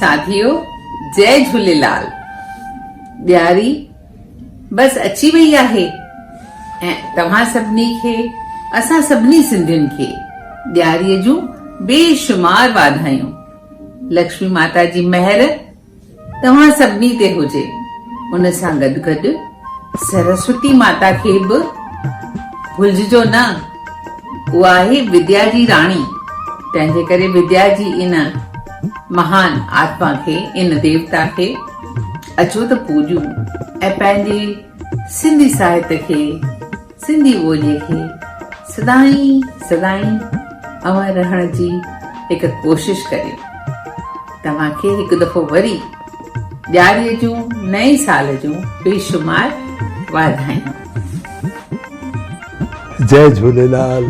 ساٿيو جئي جهوليلال ڏياري بس اچي وئي آهي ۽ توهان سڀني کي اسان سڀني سنڌين کي ڏياري جون بيشمار واڌايون لڪشمي ماتا جي مهر توهان سڀني تي هجي. ان سان گڏ گڏ سرسوتي ماتا کي به ڀلججو نه. اها آهي وديا جي راڻي. تنهن جي ڪري وديا جي ان مهان آتما کي، ان ديوتا کي اچو ته پوڄون ۽ پنهنجي سنڌي ساهت کي، سنڌي ٻوليء کي سدائين سدائين امر رهڻ جي هڪ ڪوشش ڪريون. توهان کي هڪ دفعو وري ڏياريء جون نئين سال جون بيشمار واڌايون. جئي جهوليلال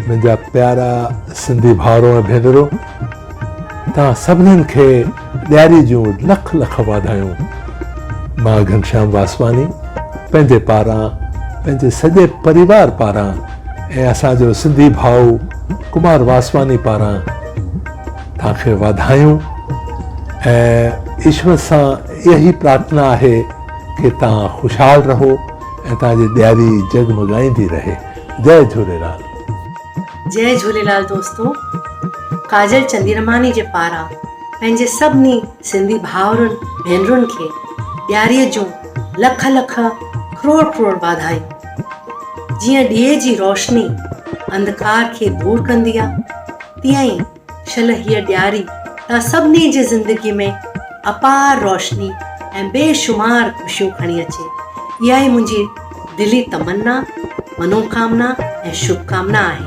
منهنجا پيارا سنڌي ڀائرو ۽ ڀينرو توهان سڀنين کي ڏياري جون لک لک واڌايون مان گهنشيام واسواڻي پنهنجي پاران پنهنجي سڄي پريوار پاران ۽ اسان جو سنڌي ڀاء ڪمار واسواڻي پاران توهان کي واڌايون ۽ ايشور سان اها ئي پرارٿنا آهي ڪي توهان خوشحال رهو ۽ توهان جي ڏياري جڳمڳائيندي رهي جئي جهوليلال. جئي جهوليلال دوستو ڪاجل چنديرماني جي پاران پنهنجي سڀني سنڌي ڀائرن ڀينرن کي ڏياري جون لک لک ڪروڙ ڪروڙ واڌايون جيئن ڏيئي جي روشني انڌڪار کي دور ڪندي آ تيئن ئي شل هيء ڏياري توهان سڀني جي زندگي ۾ اپار روشني ۽ بي شمار خوشيون کڻي اچي. اها ئي منهنجي دلي تمنا، منوڪامنا ۽ شڀڪامنا آهي.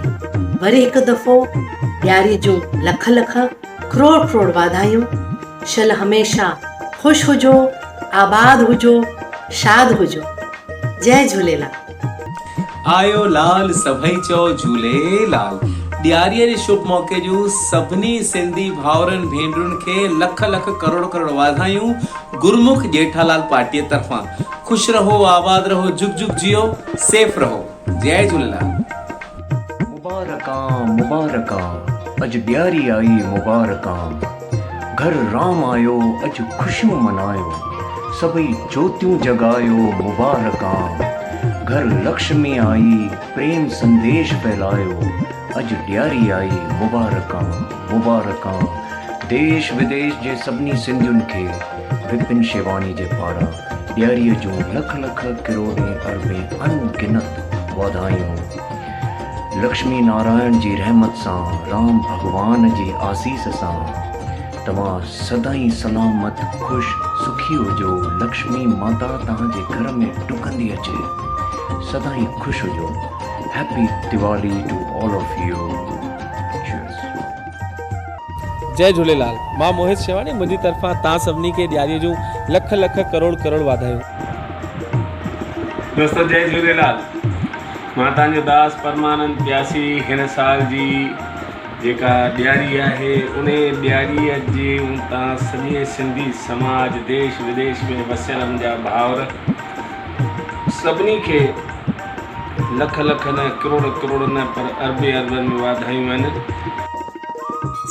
وري هڪ دفعو ڏياري جون لک لک ڪروڙ ڪروڙ واڌايون. شل هميشه خوش هجو، آباد هجو، شاد هجو. جئي جهوليلال. آيو لال سڀئي چئو جهوليلال. ڏياريء جي شڀ موقعي جون سڀني سنڌي ڀائرن ڀينرن کي لک لک ڪروڙ ڪروڙ واڌايون گرمک ڄيٺالال پارٽيء طرفان. خوش رهو آباد رهو جگ جگ جيئو سيف رهو. جئي جهوليلال. مبارڪان مبارڪان اڄ ڏياري آئي مبارڪان. گهر رام آيو اڄ خوشيون منايو سڀئي جوتيون جڳايو مبارڪان گهر لڪشمي آئي پريم سنديش ڦهلايو اڄ ڏياري آئي مبارڪان مبارڪان ديش وديش جي سڀني سنڌين کي وپن شيواني جي پاران ڏياريء جون لک لک ڪروڙين اربين ان گنت واڌايون. لڪشمي نارائڻ جي رحمت سان رام ڀڳوان جي آسيس سان توهان سدائين سلامت خوش سکي هجو لڪشمي ماتا توهان جي گهر ۾ ڊڪندي اچي سدائين خوش هجو happy Diwali to all of you cheers. جئي جهوليلال مان موهت شيواڻي منهنجي طرفان توهان سڀني کي ڏياري جون لک لک ڪروڙ ڪروڙ واڌايون. دوستو جئي جهوليلال مان توهان جو داس پرمانند پياسي هن سال جي جيڪا ڏياري آهي انهي ڏياري جي توهان سڄي سنڌي سماج ديش وديش ۾ وسيل منهنجا ڀائر سڀني کي لک لک نه ڪروڙ ڪروڙ نه پر اربين اربن ۾ واڌايون آهن.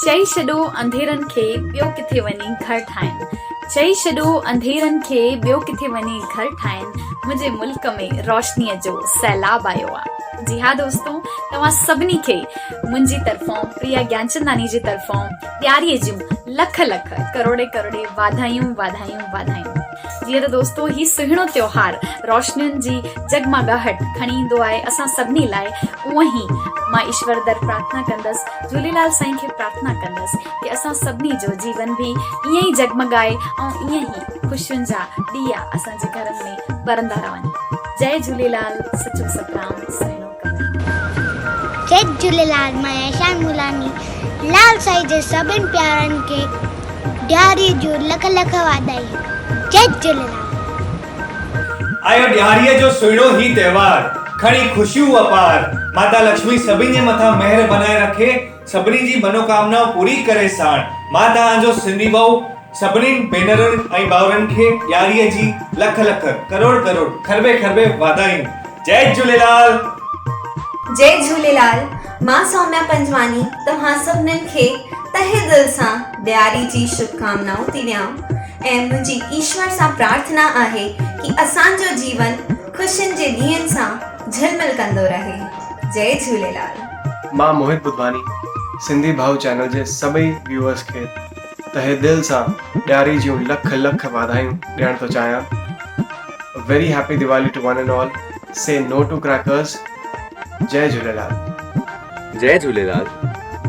چئي ڇڏو انڌيرن کي ٻيو ڪٿي وڃي گهر ٺاهين چئي ڇڏو انڌيرن کي ٻيو ڪٿي وڃي گهر ٺاهين منهنجي ملڪ ۾ روشنيء جو سيلاب آيو آ جي ها دوستو توهان سڀني کي منهنجي طرفون پريا گيانچنداني جي طرفون ڏياريء جون لک لک ڪروڙين ڪروڙين واڌايون واڌايون واڌايون جيئن ته دوستو هي سهڻو تيوهار روشنين جي جڳمڳاهٽ کڻي ايندو آهي اسان سڀني لاء اونئن ئي مان ايشور در پرارٿنا ڪندس جهوليلال سائين کي پرارٿنا ڪندس ڪي اسان سڀني جو جيون به ائين ئي جڳمڳائي ۽ ائين ئي خوشين جا ڏيئا اسان جي گهرن ۾ ٻرندا رهن جئي جهوليلال سچو سترام سهڻو ڪمل. جئي جهوليلال مان احسان مولاني لال سائين جي سڀن پيارن کي ڏياري جون لک لک واڌايون جئي جهوليلال. آيو ڏياريء جو سهڻو هي تهوار، کڻي خوشيون اپار، ماتا لڪشمي سڀني جي مٿان مهر بنائي رکي، سڀني جي منوڪامنائون پوري ڪري ساڻ مان توهان جو سنڌي ڀائو سڀني ڀينرن ۽ ڀائرن کي ڏياريء جي لک لک ڪروڙ ڪروڙ کربين کربين واڌايون جئي جهوليلال. جئي جهوليلال مان سوميا پنجواڻي توهان سڀنن کي تهه دل سان ڏياري جي شڀڪامنائون ٿي ڏيان ۽ منهنجي ايشور سان پرارٿنا آهي ڪي اسان جو جيون خوشين جي ڏينهن سان جهلمل ڪندو رهي. جئي جهوليلال. مان موهت ٻڌواڻي سنڌي ڀائو چينل جي سڀئي ويوئرس کي تهه دل سان ڏياري جون لک لک واڌايون ڏيڻ ٿو چاهيان A very happy Diwali to one and all say no to crackers جئي جهوليلال. جئي جهوليلال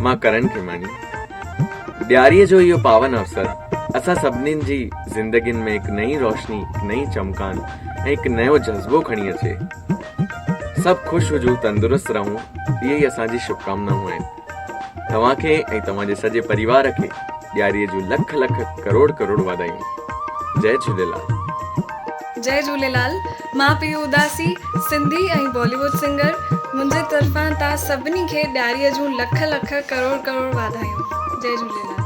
مان ڪرن کيماڻي ڏياريء جو اهو پاون اوسر اسان سڀنين جي زندگين ۾ هڪ نئين روشني هڪ نئين چمڪان ۽ هڪ نيو جذبو کڻي اچي سڀ خوش هجون تندرست رهون اهي ئي اسان جي شڀڪامنائون آهن توهان کي ۽ توهان جي سڄي پريوار کي ڏياريء جون لک لک ڪروڙ ڪروڙ واڌايون جئي جهوليلال. جئي جهوليلال مان پيو اداسي سنڌي ۽ بالي ووڊ سنگر منهنجي طرفان توهان سڀني کي ڏياري جون لک لک ڪروڙ ڪروڙ واڌايون جئي جهوليلال.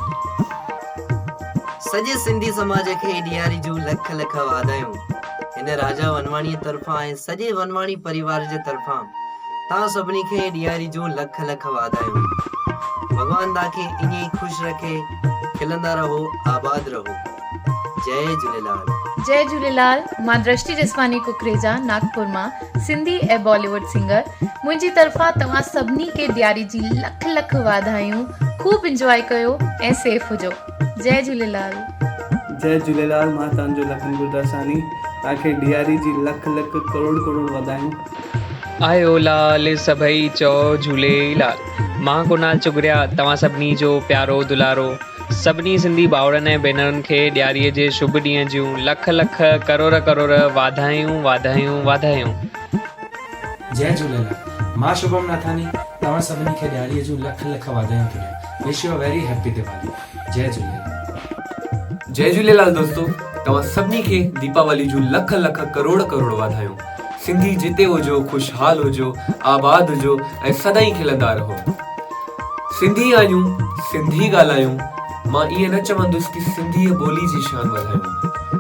سڄي سنڌي سماج کي ڏياري جون لک لک واڌايون هن راجا ونواڻي طرفان ۽ سڄي ونواڻي پريوار جي طرفان توهان سڀني کي ڏياري جون لک لک واڌايون ڀڳوان توهان کي ائين ئي خوش رکي کلندا رهو آباد رهو جئي جهوليلال. جئي جهوليلال مان درشٽي جسواني ڪڪريجا ناگپور مان سنڌي ۽ بالي ووڊ سنگر منهنجي طرفان توهان سڀني کي ڏياري جي لک لک واڌايون خوب انجواء ڪيو ۽ سيف هجو جئي جهوليلال. جئي جهوليلال مان توهان جو لکن گرداساني توهان کي ڏياري جي لک لک ڪروڙ ڪروڙ واڌايون. آيو لال سڀئي چئو جهوليلال. مان ڪنال چگريا توهان سڀني جو پيارو دلارو سڀني سنڌي ڀائرن ۽ ڀينرن کي ڏياري جي شڀ ڏينهن جون لک لک ڪروڙ ڪروڙ واڌايون واڌايون واڌايون. جئي جهوليلال مان شڀم ناٿاني توهان سڀني کي ڏياري جون لک لک واڌايون ٿو ڏيان wish you a very happy Diwali جئي جهوليلال. جئي جهوليلال دوستو توهان سڀني کي ديپاولي جون لک لک ڪروڙ ڪروڙ واڌايون سنڌي جتي هجو خوشحال هجو آباد هجو ۽ سدائين کلندا رهو سنڌي آهيون سنڌي ڳالهايون مان ائين نه چوندس ڪي سنڌي ٻولي جي شان وڌايون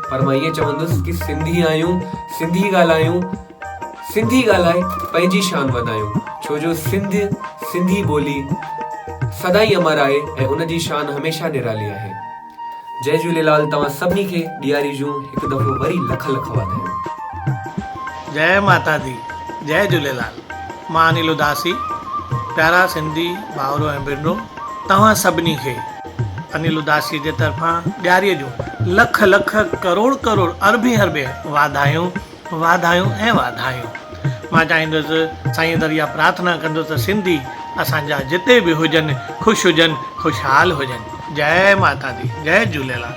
پر مان ائين چوندس ڪي سنڌي آهيون سنڌي ڳالهايون سنڌي ڳالهائي پنهنجي شان وڌايون ڇو جو سنڌ سنڌي ٻولي سدائين امر آهي ۽ ان جي شان هميشه نرالي آهي. جئي جهوليلال توهان سڀني کي ڏياري جون هڪ دفعو وري لک لک واڌايون. جئي ماتا the جئي جهوليلال مان انيل اداسي پيارا سنڌي ڀائرو ۽ ڀينرو توهان سڀني کي انيل اداسي جي طرفان ڏياري جون لک لک ڪروڙ ڪروڙ اربين اربين واڌايون واڌايون ۽ واڌايون. مان چاهيندس سائين در اها پرارٿنا ڪندس ته سنڌي اسان جا جتي به هجن خوش هجن خوشحال هجن. جئي ماتا the جئي جهوليلال.